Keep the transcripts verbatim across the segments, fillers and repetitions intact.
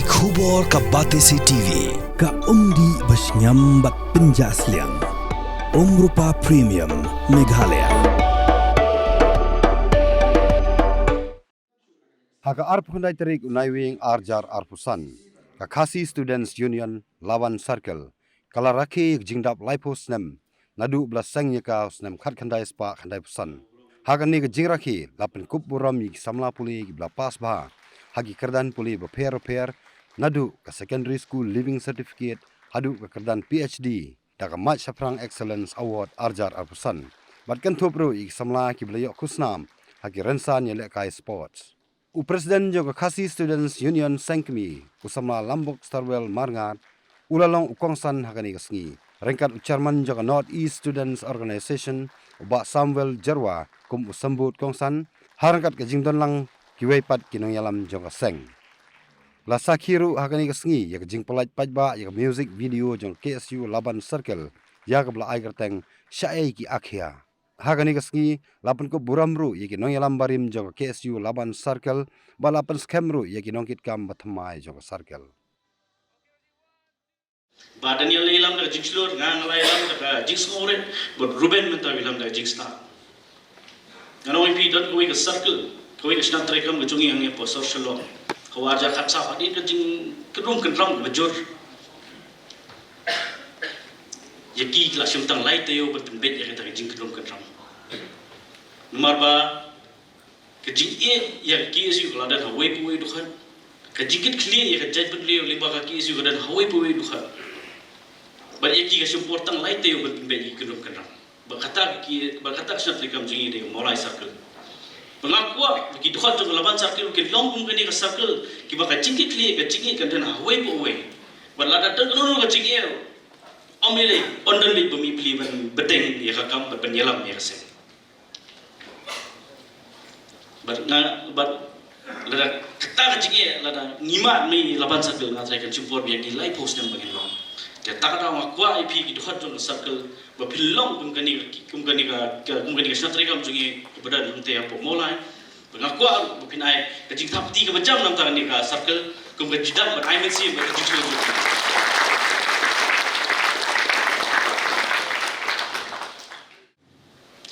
Khubor ka Batesi T V, ka umdih ba shngiam bad pynjah sliang. Umrupa Premium, Meghalaya. Ha ka arphew khyndai tarik u Naiwieng arhajar arphew san, ka Khasi Students Union Laban Circle ka la rakhe ïa ka jingdap laiphew snem naduh ba la seng ïa ka u snem khatkhyndai spah khyndaiphew san. Ha kane ka jingrakhe la pynkup burom ïa ki samla pule kiba la pass bha ha ki kyrdan pule bapher bapher, naduh ka Secondary School Leaving Certificate haduh ka kyrdan P H D da ka Mait Shaphrang Excellence Award arhajar arphew san. Bad kynthup ruh ïa ki samla kiba la ïoh khusnam ha ki rynsan ïalehkai sports. U President jong ka Khasi Students Union Sengkmie, u samla Lambok Starwell Marngar, u la long u kongsan ha kane ka sngi, ryngkat u Chairman jong ka North East Students Organisation, u Bah Samuel Jyrwa, kum u symbud kongsan, ha ryngkat ka jingdon lang kiwei pat ki nongïalam jong ka seng. La sakhi ruh ha kane ka sngi ïa ka jingpyllait paidbah ïa ka music video jong ka K S U Laban Circle, ïa kaba la ai kyrteng Shaei Ki Akhia. Ha kane ka sngi la pynkup burom ruh ïa ki nongïalam barim jong ka K S U Laban Circle, bad la pynskhem ruh ïa ki nongkitkam bathymmai jong ka circle. Bah Daniel la ïalam da ka jingshlur, nga nga la ïalam da ka jingsngewrit, bad Ruben mynta u ïalam da ka jingstad. Ngan ong ïa phi, don kawei ka circle, kawei ka shnat treikam ka jong ngi hangne hapoh sor Shillong. Ka arhajar khatsaw, hadien ka jingkynrum kynram kaba jur, ïa ki la shim tang lai taïew ban pynbeit ïa kata ka jingkynrum kynram. Namar ba ka jingeh ïa ka K S U ka la don ha uwei pa uwei u dkhot. Ka jingkitkhlieh ïa ka jaitbynriew lyngba ka K S U ka don ha uwei pa uwei u dkhot. Bad ïa ki ka shim por tang lai taïew ban pynbeit ïa ki kynrum kynram. Bad kata ki, bad kata ka shnat treikam jong ngi dei ka Mawlai Circle. Bad nga kwah ba ki dkhot jong ka Laban Circle kin long kum kane ka circle, kiba ka jingkitkhlieh ka jingeh kan don ha uwei pa uwei. Bad lada don kano kano ka jingeh, ym lei lei, yn don lei ba mih pli ban bteng ïa ka kam bad ban ïalam ïa ka seng. Bad nga, bad lada kata ka jingeh, lada ngi mad mih Laban Circle, nga tharai kan shim por biang ki laiphew snem ba ngin long. Te kata ka daw nga kwah ïa phi ki dkhot jong ka circle ba phin long kum kane ka, kum kane ka, ka, kum kane ka shnat treikam jong ngi kaba don hangtei hapoh Mawlai. Ba nga kwah ruh ba phin ai ka jingthap kti kaba jam na bynta kane ka circle kum ka jingdap ban ai mynsiem bad ka jingshlur jong ngi.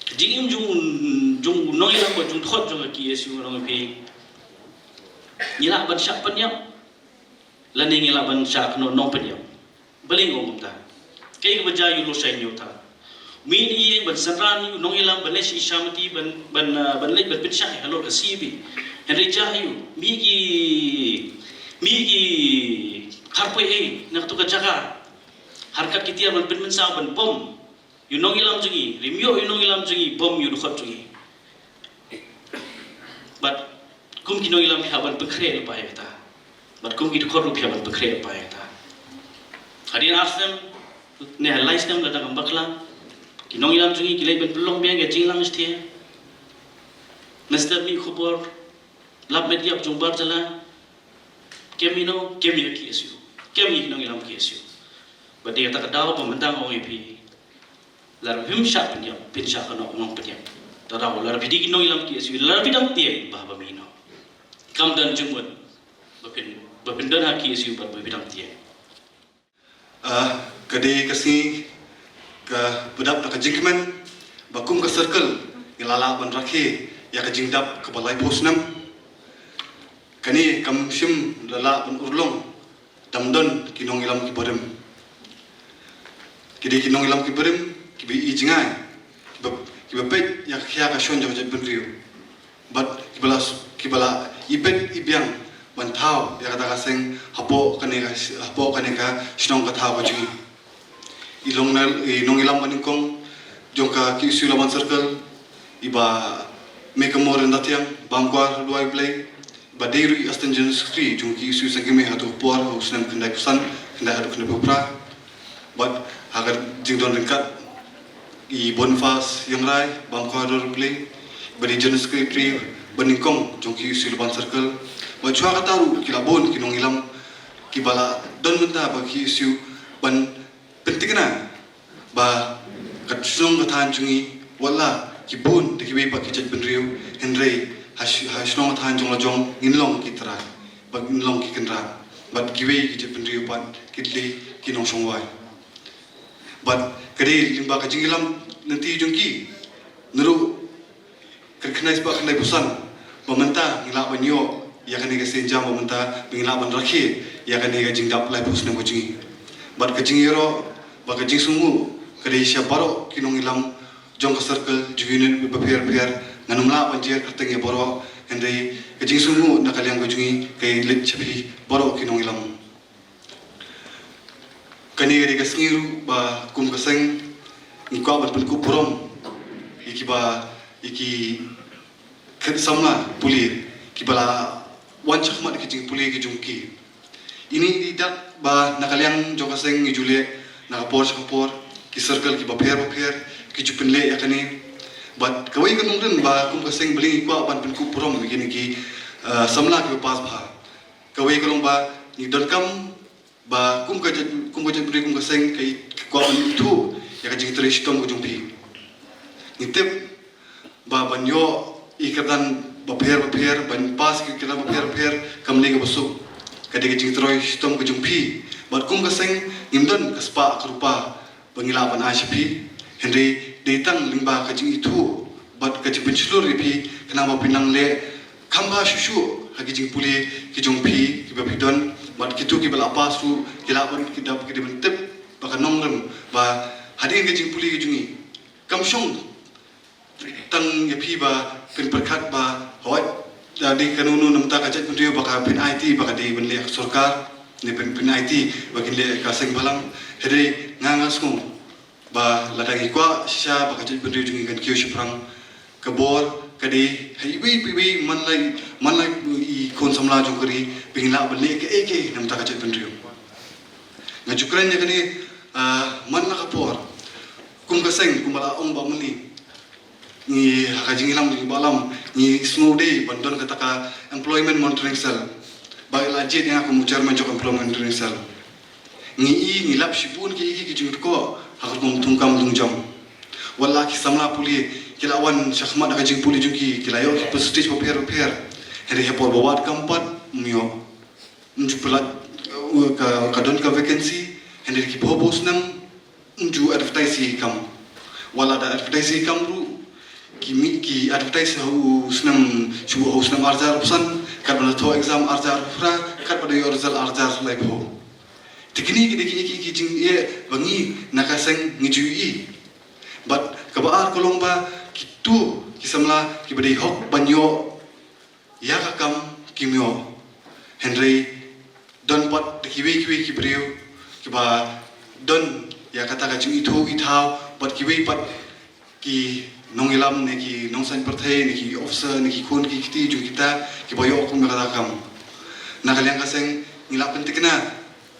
Ka jingim jong, jong u nongïalam bad jong u dkhot jong ka K S U, ngan ong ïa phi, ngi lah ban shah pynïap lane ngi lah ban shah kynnoh nongpynïap. Balei nga ong kumta? Kaei kaba jia ïa u Lorshai Hynñiewtrep? Mih na ïing ban synran ïa u nongïalam ban leit sha i Shamati ban, ban, ah, ban leit ban pynshai halor ka C A B. Hynrei jia ïa u, mih ki, mih ki kharpoi ei na kato ka jaka, ha ryngkat ki tiar ban pynmynsaw ban bom ïa u nongïalam jong ngi, rim ïoh ïa u nongïalam jong ngi, bom ïa u dkhot jong ngi. Bad kum ki nongïalam phi hap ban pynkhreh lypa ïa kata. Bad kum ki dkhot ruh phi hap ban pynkhreh lypa ïa kata. Hadien ar snem ne ha lai snem lada ngam bakla, ki nongïalam jong ngi ki leit ban pynlong biang ka jingïalang shatei. Mynstep mih khubor, lap met ïap jong u bar jylla. Kem ïa no, kem ïa ka K S U, kem ïa ki nongïalam K S U. Bad dei kata ka daw ba mynta nga ong ïa phi, lada phim shah pynïap, phin shah kynnoh nongpynïap. Te daw lada phi dei ki nongïalam K S U, lada phi dang tieng, bah ba mih noh. Kam don jingmut ba phin, ba phin don ha K S U bad ba phi dang tieng. Ah, ka dei ka sngi kaba dap da ka jingkmen ba kum ka circle ngi la lah ban rakhe ïa ka jingdap kaba laiphew snem. Kane kam shym la lah ban urlong, dang don ki nongïalam kiba rim. Ki dei ki nongïalam kiba rim, kiba i jngai, kiba, kiba peit ïa ka khia ka shon jong ka jaitbynriew. Bad kiba la, kiba la ibit ibiang ban thaw ïa kata ka seng hapoh kane ka, hapoh kane ka shnong ka thaw ka jong ngi. I long na, i nongïalam ba nyngkong jong ka K S U Laban Circle, i Bah Meikynmaw Ryndathiang, bam kwah ha duwai Blei, ba dei ruh i Assistant General Secretary jong ka K S U Sengkmie ha kato ka por, ha u snem khyndaiphew san, khyndai haduh khyndaiphew phra. Bad ha ka jingdon ryngkat i Boniface Ïangrai, bam kwah ha duwai Blei, ba dei General Secretary ba nyngkong jong ka K S U Laban Circle. Bad shuwa kata ruh ki la bun ki nongïalam kiba la don bynta bad ka K S U ban pynthikna ba ka shnong ka thaiñ jong ngi, wat la ki bun da kiwei pat ki jaitbynriew, hynrei ha sh-, ha shnong ka thaiñ jong la jong ngin long ki trai, ba ngin long ki kynrad. bad kiwei ki jaitbynriew pat ki dei ki nongshong wai. Bad ka dei lyngba ka jingïalam lynti jong ki, naduh khatkhyndai spah khyndaiphew san ba mynta ngi lah ban ïoh ïa kane ka sienjam, ba mynta ba ngi lah ban rakhe ïa kane ka jingdap laiphew snem ka jong ngi. Bad ka jingïaroh bad ka jingsngewnguh ka dei sha baroh ki nongïalam jong ka circle, jong ki unit bapher bapher. Ngan ym lah ban jer kyrteng ïa baroh, hynrei ka jingsngewnguh na ka liang ka jong ngi ka leit sha phi baroh ki nongïalam. Kane ka dei ka sngi ruh ba kum ka seng ngi kwah ban pynkup burom ïa kiba, ïa ki khun samla pule kiba la wan shakhmat ki jingpule ki jong ki. Ine i dak ba na ka liang jong ka seng ngi ju leh na ka por sha ka por, ki circle kiba pher bapher ki ju pynleh ïa kane. Bad kawei ka nongrim ba kum ka seng balei ngi kwah ban pynkup burom ïa kine ki, eh, samla kiba pass bha. Kawei ka long ba ngi donkam ba kum ka jait, kum ka jaitbynriew, kum ka seng ka kwah ban ithuh ïa ka jingtrei shitom ka jong phi. Ngi tip ba ban ïoh ïa ki kyrdan bapher bapher, ban pass ïa ki kyrdan bapher bapher kam dei kaba suk. Ka dei ka jingtrei shitom ka jong phi. Bad kum ka seng ngim don ka spah ka rupa ba ngi lah ban ai sha phi, hynrei dei tang lyngba ka jingithuh bad ka jingpynshlur ïa phi, khnang ba phin nang leh kham bha shuh shuh ha ki jingpule ki jong phi kiba phi don. Bad kito kiba la pass ruh ki lah ban, ki dap, ki dei ban tip ba ka nongrim ba hadien ka jingpule ki jong ngi kam shong tang ïa phi ba phin pyrkhat ba hooid, da dei kano kano namar ka jaitbynriew ba ka phin aiti ba ka dei ban leh ka sorkar, ne phin, phin aiti ba kin leh ka seng bhalang. Hynrei nga, nga sngew ba lada ngi kwah shisha ba ka jaitbynriew jong ngi kan kiew shaphrang, ka bor ka dei ha iwei pa iwei, man la, man la i khun samla jong ka ri, ba ngin lah ban leh kaei kaei namar ka jaitbynriew. Nga ju kren ïa kane, ah, man la ka por kum ka seng, kumba la ong ba mynne, ngi ha ka jingïalam jong i Bah Lam, ngi sngewdei ban don kata ka Employment Monitoring Cell. Ba la jied ïa nga kum u chairman jong ka Employment Monitoring Cell. Ngi i, ngi lap shibun ki, ki, ki jingkyrkhu ha ka rukom thungkam thungjam. Wat la ki samla pule ki la wan shakhmat ha ka jingpule jong ki, ki la ïoh ki percentage bapher bapher. Hynrei ha por ba wad kam pat, ym ïoh. Ym ju pynlait, uh, ka, ka don ka vacancy, hynrei ki bun bun snem ym ju advertise ïa ki kam. Wat la da advertise ïa ki kam ruh, ki mih, ki advertise ha u snem, shu ha u snem ar hajar arphew san, katba la thoh exam ar hajar arphew phra, katba la ïoh result ar hajar laiphew. Te kine ki dei ki, ki, ki jingeh ba ngi na ka seng ngi ju ïohi. Bad kaba ar ka long ba kito ki samla kiba dei hok ban ïoh ïa ka kam kim ïoh. Hynrei don pat da kiwei kiwei ki briew kiba don ïa kata ka jingithuh ithaw, bad kiwei pat ki nongïalam ne ki nongsaiñ pyrthei ne ki officer ne ki khun ki kti jong kita kiba ïoh kum ïa kata ka kam. Na ka liang ka seng ngi la pynthikna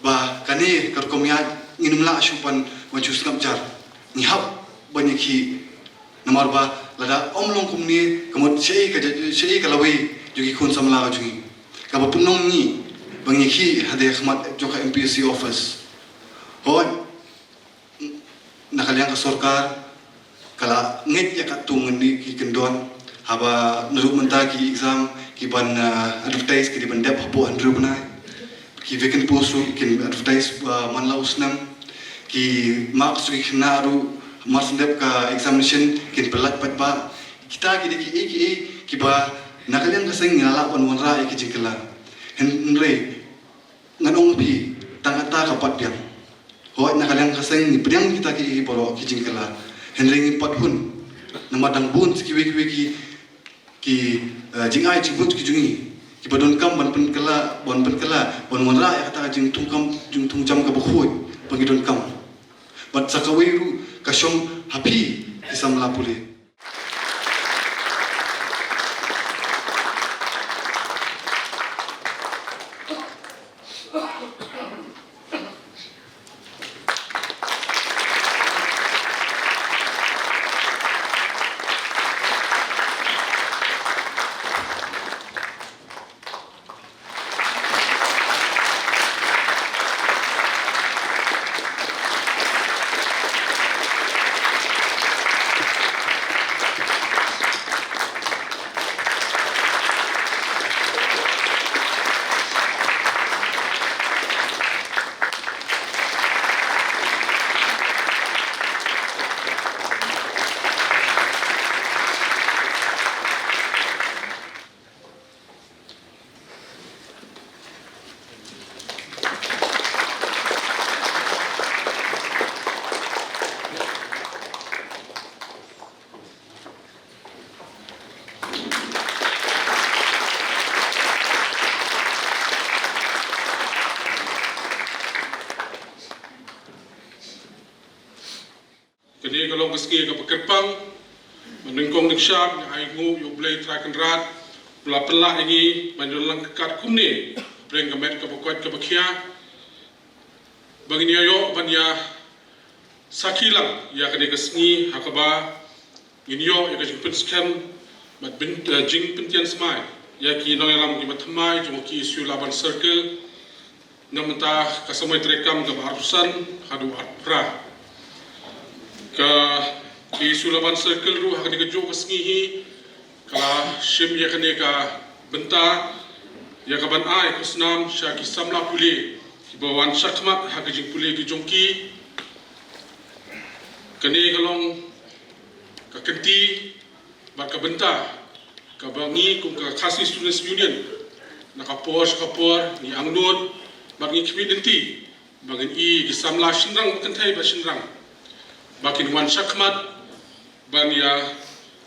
ba kane ka rukom ïaid ngin ym lah shuh ban, ban shu sngap jar. Ngi hap ban ïakhih. Namar ba lada ym long kumne, ka mut shaei ka ja-, shaei ka lawei jong ki khun samla ka jong ngi. Kaba pynlong ngi ba ngi ïakhih hadien khmat jong ka M P S C office. Hooid, na ka liang ka sorkar ka la ngeit ïa katto katne ki kyndon, haba naduh mynta ki exam ki ban, ah, advertise ki dei ban dep hapoh hynriew bnai. Ki vacant post ruh kin advertise, ah, man la u snem. Ki marks ruh ki khynnah ruh mar shu dep ka examination kin pyllait paidbah. Kita ki dei kiei kiei kiba na ka liang ka seng ngi la lah ban wanrah ïa ki jingkylla. Hynrei ngan ong ïa phi, tang kata ka pat biang. Hooid, na ka liang ka seng ngi pdiang kita kiei kiei baroh ki jingkylla. Hynrei ngim pat hun. Namar dang bun sa kiwei kiwei ki, ki, eh, jingai jingmut ki jong ngi kiba donkam ban pynkylla, ban pynkylla, ban wanrah ïa kata ka jingthungkam, jingthungjam kaba khuid ba ngi donkam. Bad sa kawei ruh ka shong ha phi ki samla pule. Ka long ka sngi kaba kyrpang, ba nyngkong nyngshap nga ai nguh ïa U Blei Trai Kynrad, ba la pynlah ïa ngi ban ïoh lang ryngkat kumne, hapdeng ka met kaba koit kaba khiah, ba ngin ïa ïoh ban ïa sakhi lang ïa kane ka sngi, ha kaba ngin ïoh ïa ka jingpynskhem bad byn-, eh, jingpyntian smai ïa ki nongïalam kiba thymmai jong ka K S U Laban Circle, na mynta ka samoi treikam kaba arphew san haduh arphew phra. Ka K S U Laban Circle ruh ha kane kajuh ka sngi hi ka la shim ïa kane ka bynta, ïa ka ban ai khusnam sha ki samla pule kiba wan shakhmat ha ka jingpule ka jong ki. Kane ka long ka kynti bad ka bynta kaba ngi kum ka Khasi Students Union, na ka por sha ka por ngi angnud bad ngi khmih lynti ba ngin ïoh ki samla shynrang ba kynthei bad shynrang ba kin wan shakhmat ban ïa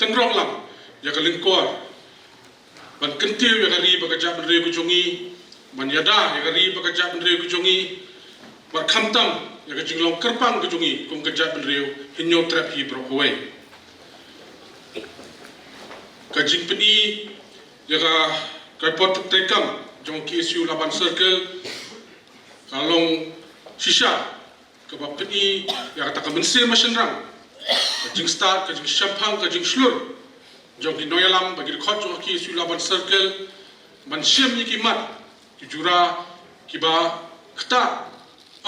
tynrong lang ïa ka lyngkor, ban kyntiew ïa ka ri bad ka jaitbynriew ka jong ngi, ban ïada ïa ka ri bad ka jaitbynriew ka jong ngi, bad khamtam ïa ka jinglong kyrpang ka jong ngi kum ka jaitbynriew Hynñiewtrep hi baroh kawei. Ka jingpyni ïa ka, ka por treikam jong K S U Laban Circle ka long shisha kaba pyni ïa kata ka mynsiem shynrang, ka jingstad, ka jingshemphang, ka jingshlur jong ki nongïalam bad ki dkhot jong ka K S U Laban Circle ban shim ïa ki mat ki jura kiba ktah,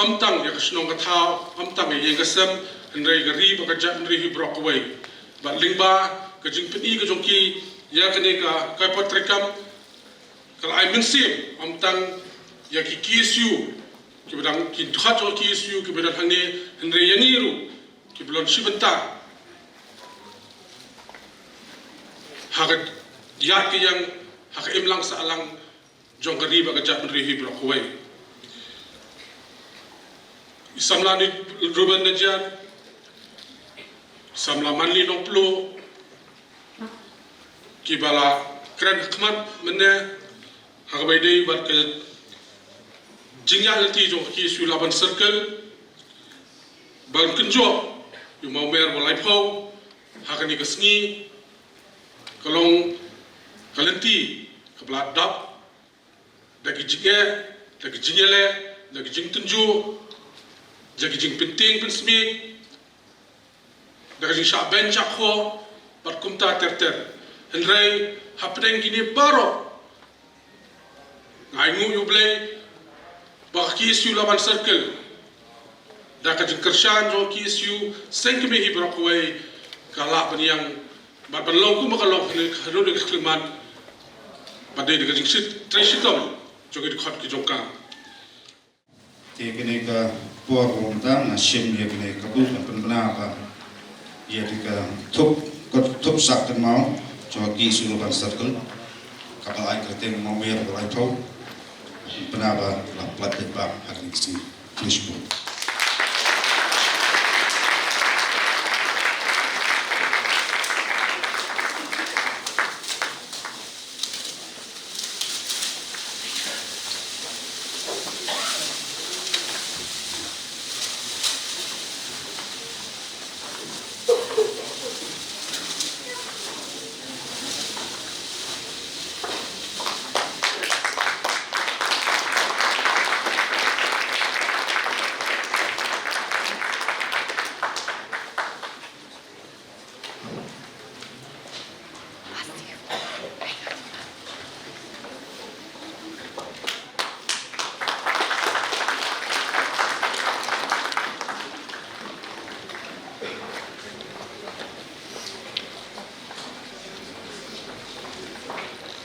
ym tang ïa ka shnong ka thaw, ym tang ïa ïing ka sem, hynrei ka ri bad ka jaitbynriew hi baroh kawei. Bad lyngba ka jingpyni ka jong ki ïa kane ka, ka por treikam, ka la ai mynsiem ym tang ïa ki K S U kiba dang, ki dkhot jong ka K S U kiba dang hangne, hynrei ïa ngi ruh kiba long shi bynta ha ka ïaid ka ïeng, ha ka imlang sahlang jong ka ri bad ka jaitbynriew hi baroh kawei. I samla Ruben Najiat, i samla Manli Nongpluh, kiba la kren ha khmat mynne ha kaba ïadei bad ka jingïaid lynti jong ka K S U Laban Circle, ban kynjoh ïa u mawmer ba laiphew ha kane ka sngi, ka long ka lynti kaba la dap da ki jingeh, da ki jingïaleh, da ki jingtynjuh, da ki jingpyntieng pynsmiej, da ka jingshah beiñ shah khoh bad kumta ter ter. Hynrei hapdeng kine baroh, nga ai nguh ïa U Blei ba ka K S U Laban Circle, da ka jingkyrshan jong ka K S U seng kmie hi baroh kawei, ka lah ban ïeng bad ban long kumba ka long ha kane ka khyllipmat, bad dei da ka jingtrei shitom jong ki dkhot ki jong ka. Te kane ka por ba mynta nga shim ïa kane ka buk ban pynbna ba ïa kane ka thup, ka thup sah kynmaw jong ka K S U Laban Circle, kaba la ai kyrteng u mawmer ba laiphew, pynbna ba la pynlait beit ba ha kane ka sngi. Khublei shibun.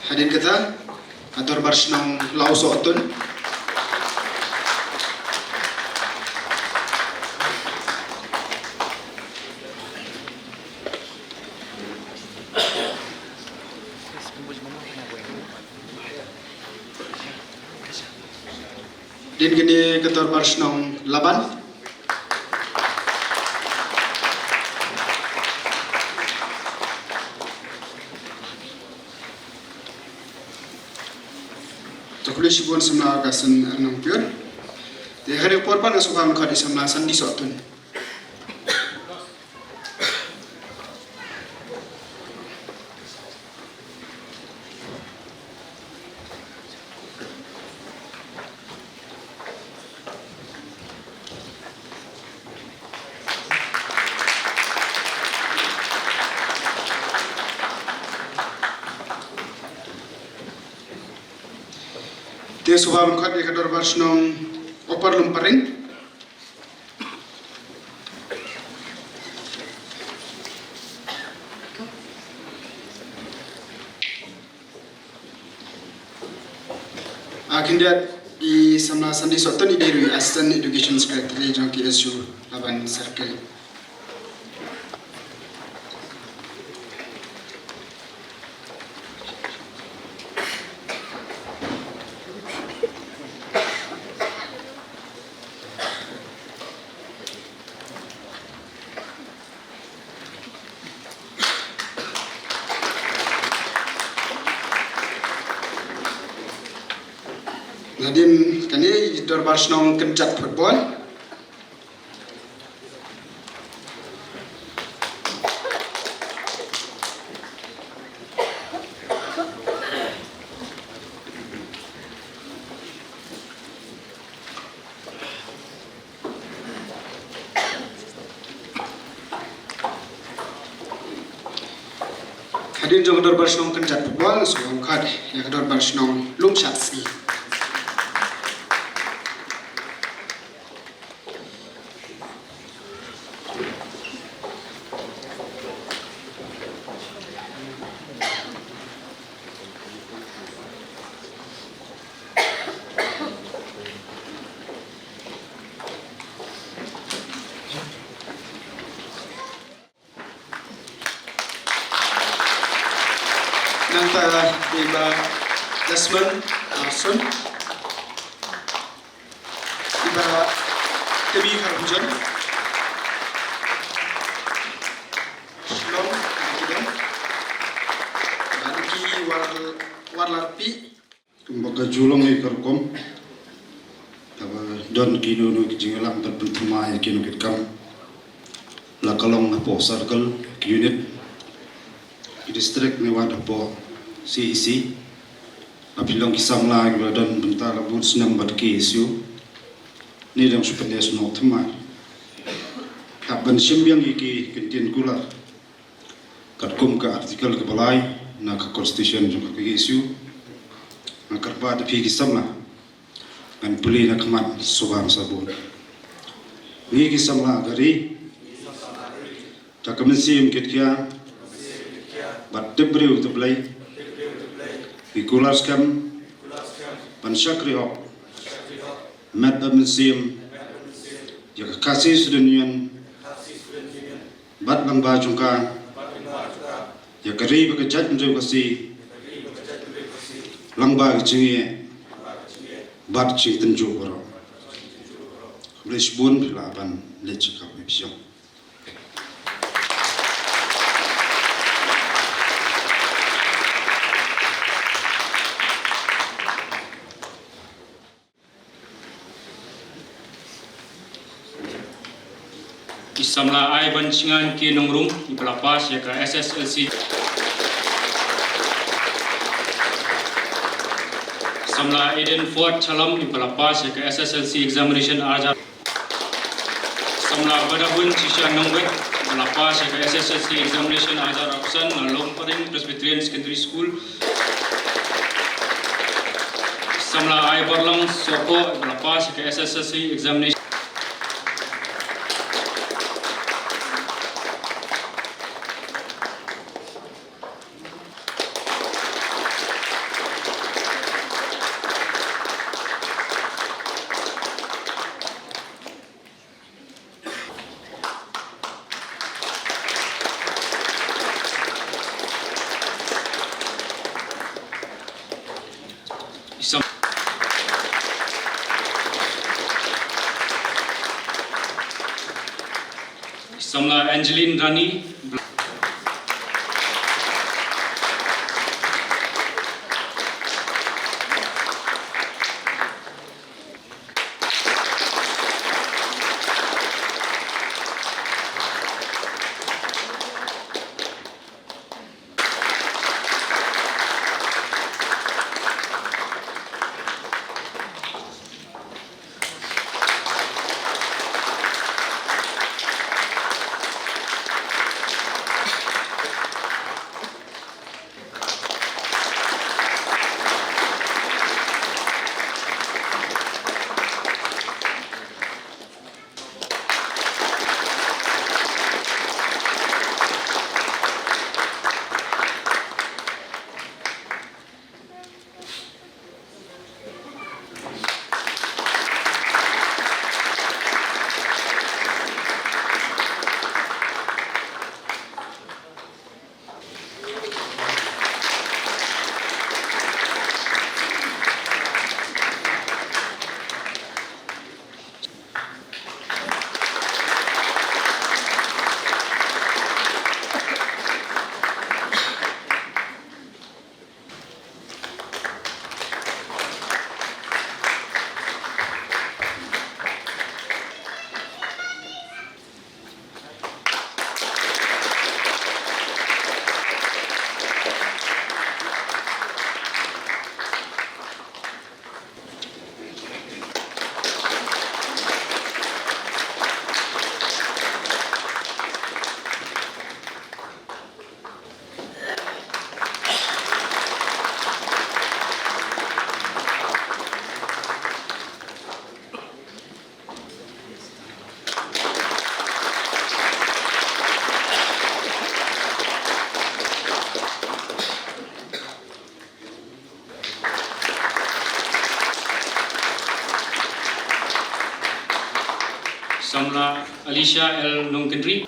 Hadien kata, ka Dorbar Shnong Lawsohtun. Hadien kane ka Dorbar Shnong Laban. To khublei shibun samla Kasen Arnam Pior. Te ha kane ka por pat nga sngewbha ban khot ïa i samla Sandi Sohtun. Sngewbha ban khot ïa ka Dorbar Shnong Upper Lumparing. Ah, khyndiat i samla Sunday Sohtun, i dei ruh i Assistant Education Secretary jong K S U, Laban Circle. Nadien kane i Dorbar Shnong Kynjat Football. Hadien jong ka Dorbar Shnong Kynjat Football, sngewbha khot ïa ka Dorbar Shnong Lumshad Sngi. Nangta i Bah Desmond Larson, i Bah Temi Kharumjan, Shillong, Bah Nicky War-, Warlarpi. Kumba ka ju long ïa ka rukom, kaba don kino kino ki jingïalang ban pynthymmai ïa kino ki kam, la ka long hapoh circle, ki unit, ki district ne wat hapoh C E C. Haba phi long ki samla kiba don bynta la bun snem bad K S U, ne dang shu pynïasoh thymmai hap ban shim biang ïa ki kyntien kular. Katkum ka article kaba lai na ka constitution jong ka K S U, nga kyrpad ïa phi ki samla, ngan pule na khmat sngewbha sabun. Ngi ki samla ka ri, da ka mynsiem kitkhiah bad tip briew tip Blei, ngi kular skhem ban shakri hok met bad mynsiem ïa ka Khasi Student Union bad lyngba jong ka ïa ka ri bad ka jaitbynriew Khasi lyngba ka jingeh bad jingtynjuh baroh. Khublei shibun, phi lah ban leit sha ka pavilion. I samla Aibanshngan K Nongrum, iba la pass ïa ka S S L C. Samla Eden Ford Chalom, iba la pass ïa ka S S L C examination ar hajar. Samla Badabun Shisha Nongwei, iba la pass ïa ka S S L C examination ar hajar arphew san na Longparing Presbyterian Secondary School. Samla Aibarlang Sohphoh, iba la pass ïa ka S S L C examination. I sam-, i samla Angeline Rani. Samla Alicia L Nongkynrih.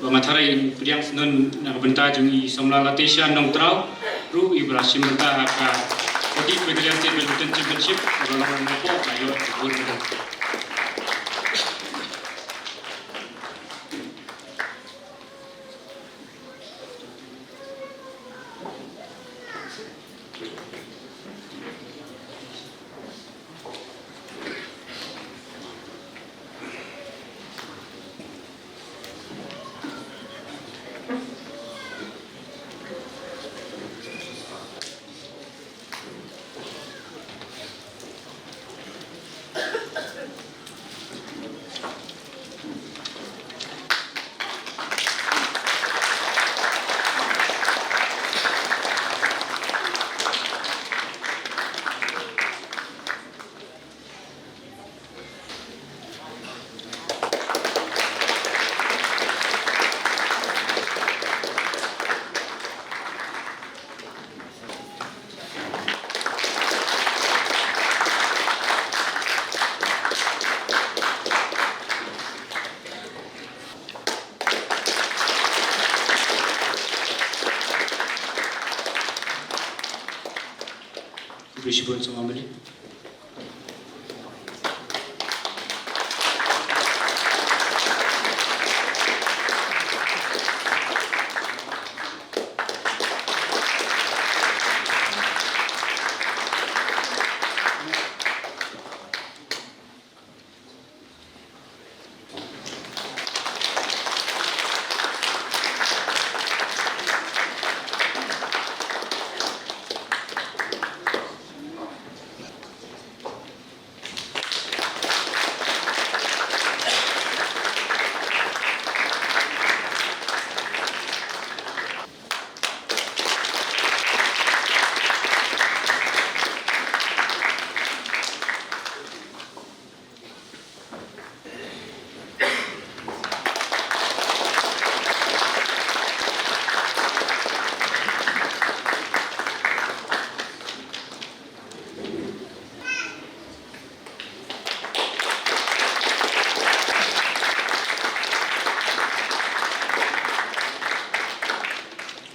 Ba nga tharai in pdiang shnong na ka bynta jong i samla Latesha Nongtraw ruh i ba la shim bynta ha ka forty Meghalaya State Badminton Championship ba la long na ka ïoh ka gold medal. Khublei shibun samla Meli.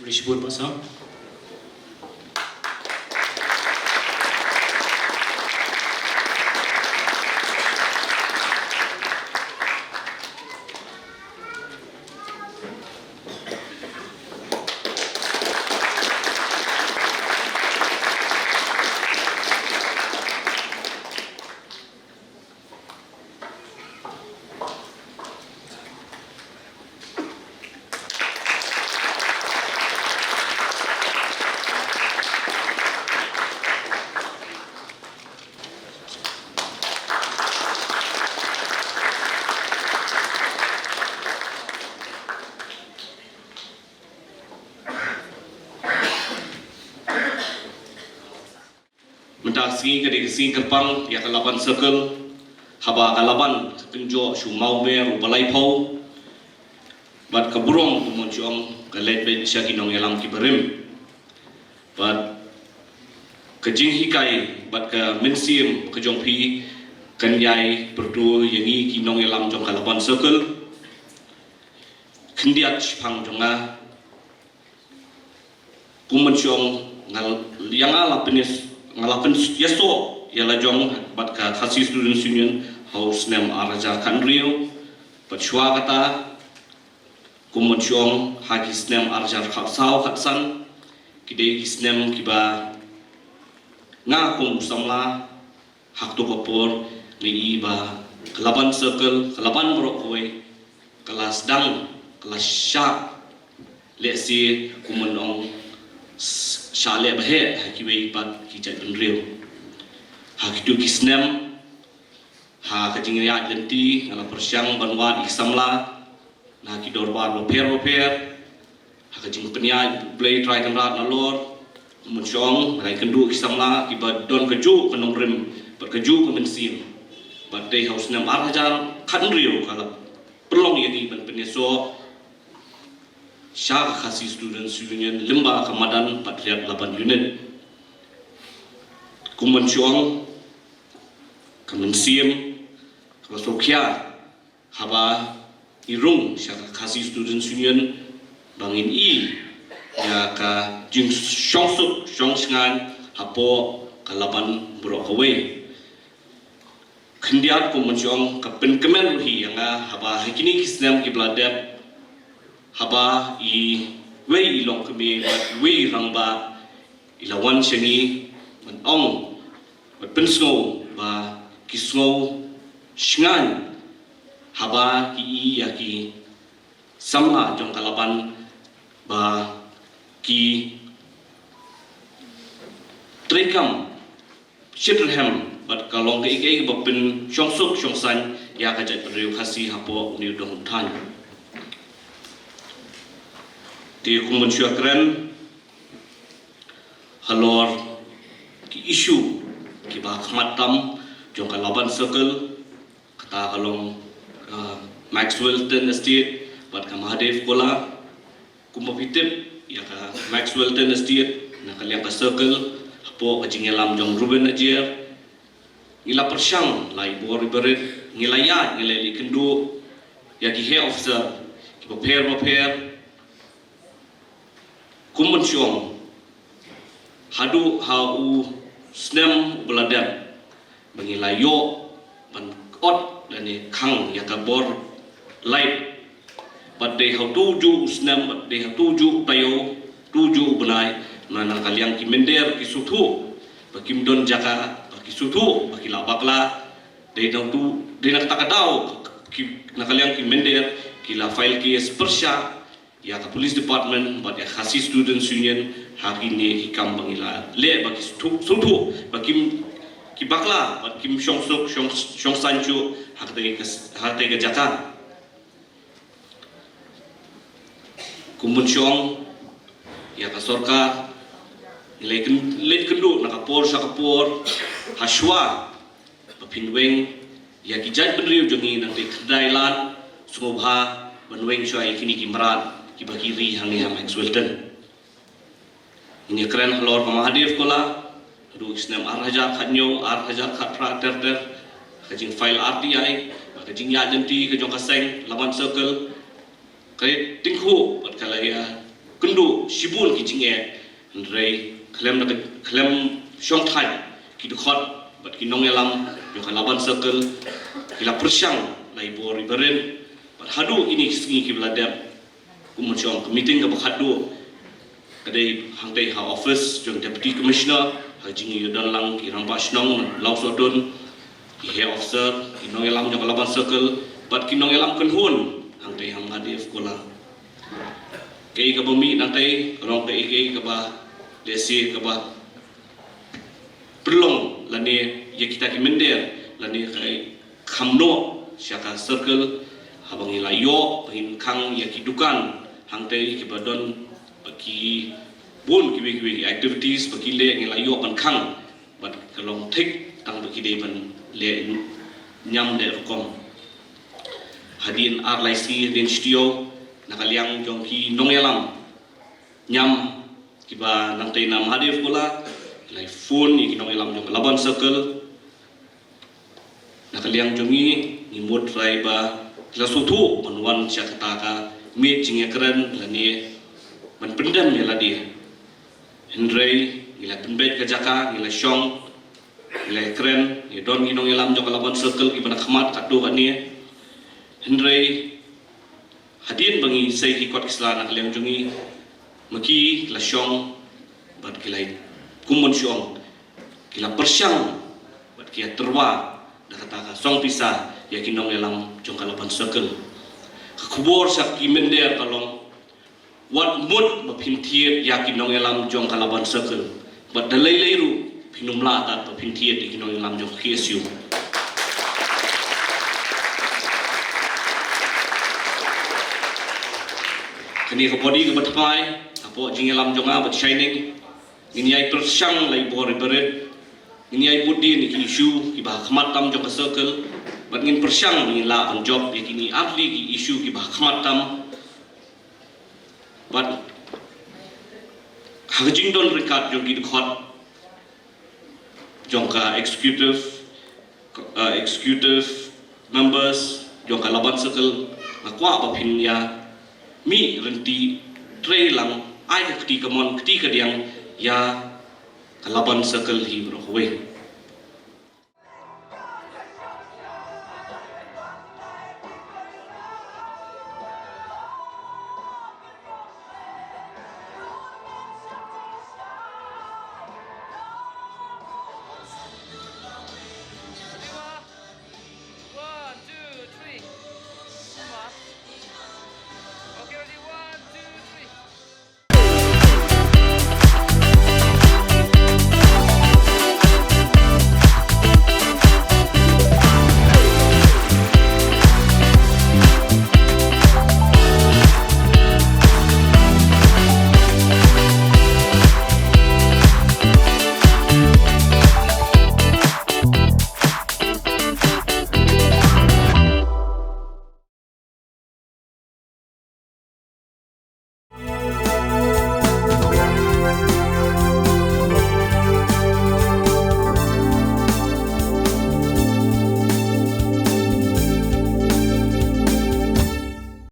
Rishbur Pasang. Mynta ka sngi ka dei ka sngi kyrpang ïa ka Laban Circle, haba ka Laban ka kynjoh sha u mawmer u ba laiphew. Bad ka burom kumno shong ka leit beit sha ki nongïalam ki barim. Bad ka jinghikai bad ka mynsiem ka jong phi kan ïai pyrto ïa ngi ki nongïalam jong ka Laban Circle. Khyndiat shaphang jong nga, kum mynshong nga l-, ïa nga la pynïas-, nga la pynïasoh ïa la jong bad ka Khasi Students Union ha u snem ar hajar khathynriew. Bad shuwa kata, kum mynshong ha ki snem ar hajar khatsaw khatsan, ki dei ki snem kiba nga kum u samla ha kato ka por ngi i ba ka Laban Circle, ka Laban baroh kawei, ka la sdang, ka la shah lehse kumno ong, s-, shah leh ba heh ha kiwei pat ki jaitbynriew. Ha kito ki snem, ha ka jingïaid lynti nga la pyrshang ban wad ïa ki samla na ki dorbar bapher bapher, ha ka jingpynïaid Blei Trai Kynrad nalor. Mynshong nga la ïakynduh ki samla kiba don kajuh ka nongrim bad kajuh ka mynsiem. Bad dei ha u snem ar hajar khathynriew ka la pynlong ïa ngi ban pynïasoh sha ka Khasi Students Union lyngba ka madan Patriots Laban Unit. Kum mynshong ka mynsiem kaba sngewkhia haba ngi rung sha ka Khasi Students Union ba ngin i ïa ka jingshongsuk shongshngaiñ hapoh ka Laban baroh kawei. Khyndiat kum mynshong ka pynkmen ruh hi ïa nga haba ha kine ki snem kiba la dep, haba iwei i longkmie bad iwei i rangbah i la wan sha ngi ban ong bad pynsngew ba ki sngewshngaiñ haba ki i ïa ki samla jong ka Laban ba ki treikam shitrhem bad ka long kaei kaei ba pynshongsuk shongsaiñ ïa ka jaitbynriew Khasi hapoh une u dong u thaiñ. Te kum ban shu ïakren halor ki issue kiba khmat tam jong ka Laban Circle, kata ka long, ah, Maxwellton Estate bad ka Mahadev Kola. Kumba phi tip ïa ka Maxwellton Estate na ka liang ka Circle, hapoh ka jingïalam jong Ruben Ajiar, ngi la pyrshang la i bor i barit, ngi la ïaid, ngi la leit kynduh ïa ki heh officer kiba pher bapher. Kum mynshong haduh ha u snem uba la dep ba ngi la ïoh ban ot lane khang ïa ka bor light. Bad dei ha uto u juh u snem, bad dei ha uto u juh u taïew, uto u juh u bnai, na, na ka liang ki mynder ki sngewthuh ba kim don jaka, ba ki sngewthuh ba ki la bakla. Dei na uto, dei na kata ka daw ki, na ka liang ki mynder ki la file case pyrshah ïa ka Police Department bad ïa ka Khasi Students Union ha kine ki kam ba ngi la leh ba ki sngewthuh, sngewthuh ba kim, ki bakla bad kim shongsuk shong, shongsaiñ shuh ha katei ka, ha katei ka jaka. Kum mynshong ïa ka sorkar ngi la kyn-, leit kynduh na ka por sha ka por ha shuwa ba phin weng ïa ki jaitbynriew jong ngi nangtei khyndai lad sngewbha ban weng shuwa ïa kine ki mrad kiba ki ri hangne ha Maxwellton. Ngin ïakren halor ka Mahadev Kola, haduh ki snem ar hajar khathynñiew, ar hajar khatphra ter ter, ka jingfile R T I, ka jingïaid lynti ka jong ka seng Laban Circle, ka tyngkhuh bad ka la ïakynduh shibun ki jingeh, hynrei khlem da, khlem shong thait ki dkhot bad ki nongïalam jong ka Laban Circle ki la pyrshang lai bor i barit. Bad haduh kine ki sngi kiba la dep, kum ban shong ka meeting kaba khatduh ka dei hangtei ha office jong Deputy Commissioner, ha jingïadon lang ki rangbah shnong Lawsohdun, ki heh officer, ki nongïalam jong ka Laban Circle bad ki nongïalam kynhun hangtei ha Mahadev Khola. Kaei kaba mih nangtei ka long kaei kaei kaba lehse kaba pynlong lane ïa kita ki mynder lane ka kham noh sha ka circle. Haba ngi la ïoh ba ngin khang ïa ki dukan hangtei kiba don ba ki bun kiwei kiwei ki activities ba ki leh, ngi la ïoh ban khang bad ka long thik tang ba ki dei ban leh niam leh rukom. Hadien ar lai sngi hadien shuh na ka liang jong ki nongïalam niam kiba nangtei na Mahadev Khola, ki la phone ïa ki nongïalam jong ka Laban Circle. Na ka liang jong ngi ngi mut trai ba ki la sngewthuh ban wan sha kata ka miet jingïakren lane ban pyndem ïa lade. Hynrei ngi la pynbeit ka jaka, ngi la shong, ngi la kren, ngi don ki nongïalam jong ka Laban Circle kiba na khmat katto katne. Hynrei hadien ba ngi sei ki kot ki sla na ka liang jong ngi, ma ki la shong bad ki la, kum ban shong, ki la pyrshang bad ki la tyrwa da kata ka song pisa ïa ki nongïalam jong ka Laban Circle. Ka khubor sha ki mynder ka long, wat mut ba phin thied ïa ki nongïalam jong ka Laban Circle bad da lei lei ruh phin ym lah tad ba phin thied ïa ki nongïalam jong ka K S U. Kane ka body kaba thymmai hapoh jingïalam jong nga bad Shining, ngin ïai pyrshang lai bor i barit, ngin ïai bud dien ïa ki issue kiba ha khmat tam jong ka circle bad ngin pyrshang ngin lah ban jop ïa kine artylli ki issue kiba ha khmat tam. Bad ha ka jingdon ryngkat jong ki dkhot jong ka executive, uh, executive members jong ka Laban Circle, nga kwah ba phin ïa mih ryntih, trei lang, ai ka kti kamon kti kadiang ïa ka Laban Circle hi baroh kawei.